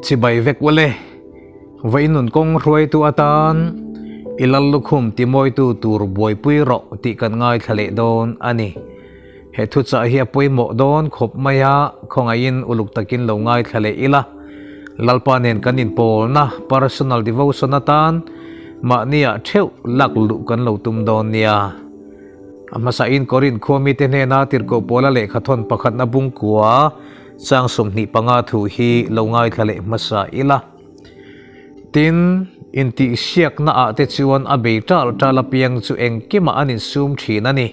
Chibai vek ule, vawiin nun kawng hruaitu atan i lal lukhum timawitu tur buaipui rawh tih kan ngaithla leh dawn a ni. He thuchah hi a pawimawh dawn khawp mai a, khawngaihin uluk takin lo ngaithla leh ila. Lalpa nen kan inpawlna, personal devotion, atan mahniah theuh lak luh kan lo tum dawn nia. A hmasain Korinth khua mite hnena tirhkoh pawla lehkhathawn pakhatna bungkua chang 25 thu hi lo ngaithla leh hmasa ila. Tin, intihsiakna ah te chuan a bei tal tal apiang chu engkimah an insum thin a ni.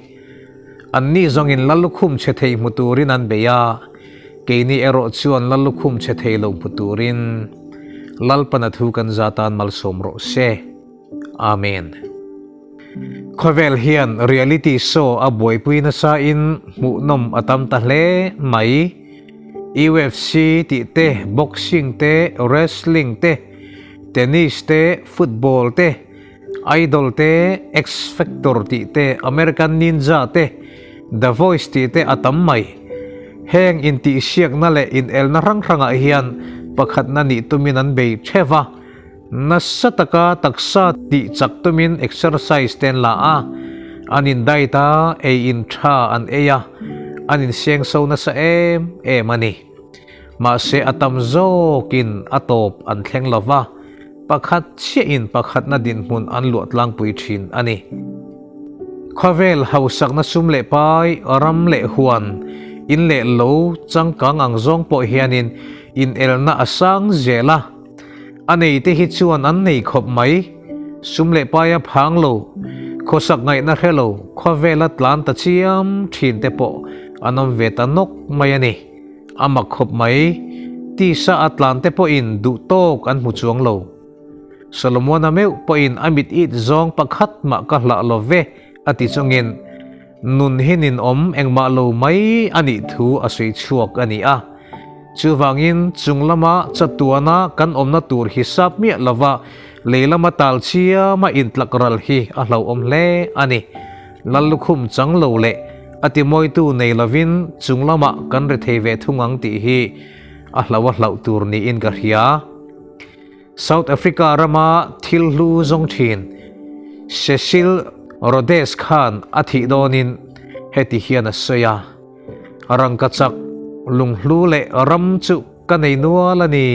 Anni zawngin Lallukhum chhe thei hmu turin an bei a, keini erawh chuan Lallukhum chhe thei lo hmu turin Lalpana thu kan za tan malsawm rawh se. Amen. Khawvel hian reality show a buaipui nasa in hmuhnawm a tam ta hle mai. UFC tih te, boxing te, wrestling te, tennis te, football te, Idol te, X Factor tih te, American Ninja te, The Voice tih te a tam mai. Heng intihsiakna leh inelna hrang hrangah hian pakhatna nih tumin an bei theuh va, nasa taka taksa tih chak tumin exercise te an la a, an in diet a, ei in tha an ei a, an insengso nasa em em a ni. Mahse a tam zawkin a tawp an thleng lo va. Pakhat chiahin pakhatna dinhmun an luah tlangpui thin a ni. Khawvel hausakna sum leh pai, ram leh huan, in leh lo changkang ang zawng pawh hianin inelna a sang zel a. A neite hi chuan an nei khawp mai. Sum leh paia phang lo, khawsak ngaihna hre lo, khawvela tlan ta chiam thin te pawh an awm ve ta nawk mai a ni. A mak khawp mai, tisa a tlan te pawhin duh tawk an hmu chuang lo. Solomona meuh pawhin a mit it zawng pakhat mah ka hlah lo ve a ti chungin nun hi ninawm engmah lo mai a nih thu a sawi chhuak a ni a. Chuvangin chung lama chatuana kan awmna tur hisap miah lova lei lama tal chiama intlak ral hi a hlauhawm hle a ni. Lal lukhum chang lo leh a timawitu nei lovin chung lamah kan ri thei ve thung ang tih hi a hlauh a hlauh tur niin ka hria. South Africa rama thil hlu zawng thin Cecil Rhodes khan a thih dawnin heti hian a sawi a, Rangkachak lunghlu leh ram chu ka nei nual a ni.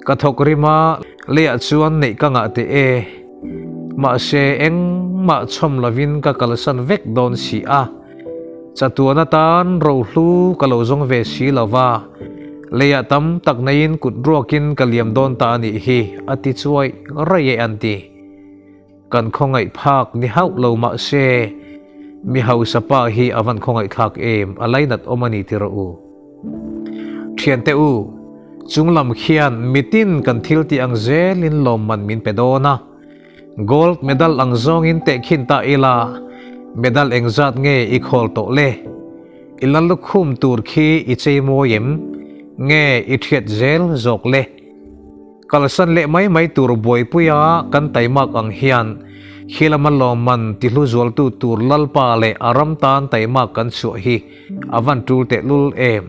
Ka thawk rim a, leiah chuan neih ka ngah teh e. Mahse, engmah chhawm lovin ka kalsan vek dawn si a. Chatuan atan rohlu ka lo zawng ve si lo va, leiah tam tak neiin kut ruakin ka liam dawn ta a nih hi, a ti chuai raih e an ti. Kan khawngaih phak ni hauh lo mahse, mi hausa pa hi a van khawngaihthlak em, a lainat awm a ni ti rawh u. Thiante u, chunglam khian mitin kan thil tih ang zelin lawmman min pe dawn a. Gold medal ang zawngin tehkhin ta ila, medal engzat nge i khawl tawh le? I la lukhum tur khi i chei mawi em? Nge i thiat zel zawk le? Kalsan leh mai mai tur buaipuia kan taimak ang hian khilama lawmman tihlu zualtu tur Lalpa leh a ram tan taimak kan chhuah hi a van tul tehlul em.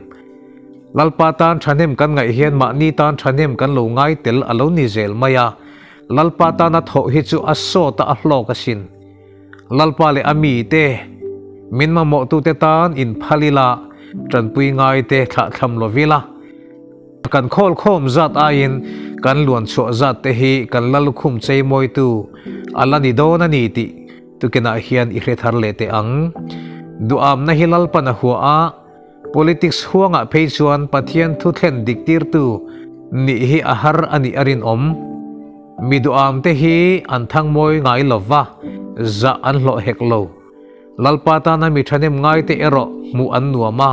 Lalpa tan thahnem kan ngaih hian mahni tan thahnem kan lo ngai tel a lo ni zel mai a, Lalpa tana thawh hi chu a sawt a a hlawk asin. Lalpa leh a mite, min mamawhtute tan inphal ila, tanpui ngaite thlahthlam lovila. Kan khawl khawm zat aiin kan luan chhuah zat te hi kan Lallukhum cheimawitu a la ni dawn a ni tih tukinah hian i hre thar leh teh ang. Duhamna hi Lalpan a hua a, politics huangah phei chuan Pathian thu thlen dik tirtu nih hi a har a nih a rinawm. Mi duham te hi an thangmawi ngai lo va, zah an hlawh hek lo. Lalpa tana mi thahnem ngaite erawh hmuh an nuam a,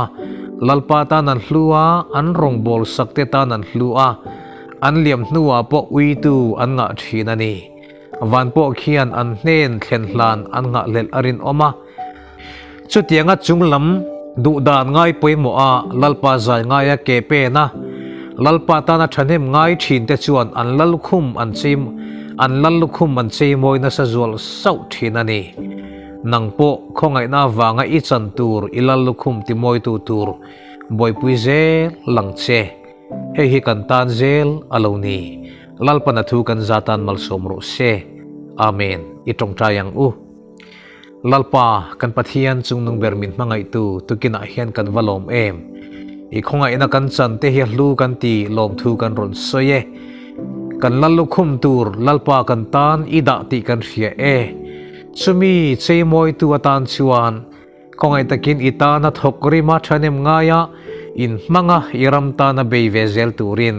Lalpa tan an hlu a, an rawngbâwl sakte tan an hlu a, an liam hnuah pawh uitu an ngah thin a ni. Van pawh khian an hnen thlen hlan an nghahhlelh a rinawm a. Chutianga chunglam duhdan ngai pawimawh a, Lalpa zai ngaia ke pen a, Lalpa tana thahnem ngai thinte chuan an lallukhum an chei an lallukhum an cheimawi nasa zual sauh thin a ni. Nang pawh khawngaihna avanga i chan tur i lal lukhum timawitu tur buaipui zel lang che. Hei hi kan tan zel a lo ni. Lalpan a thu kan za tan malsawm rawh se. Amen. I tawngtai ang u. Lalpa, kan Pathian chungnung ber min hmangaihtu tukinah hian kan va lawm em? I khawngaihna kan chan te hi a hlu kan ti lawmthu kan rawn sawi e. Kan lal lukhum tur Lalpa kan tan i dah tih kan hria e. Chumi cheimawitu atan chuan khawngaih takin i tana thawk rima thahnem ngaia in hmanga i ram tana bei ve zel turin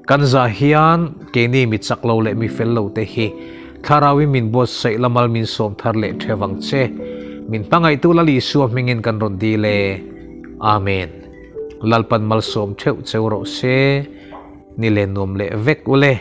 Kan za hian keini mi chak lo leh mi fel lo te hi Thlarauin min buatsaih la mal min sawm thar leh theuh ang che. Min hmangaihtu Lal Isua hmingin kan rawn dil e. Amen. Lalpan malsawm theuh cheu rawh se. Ni len nuam leh vek ule.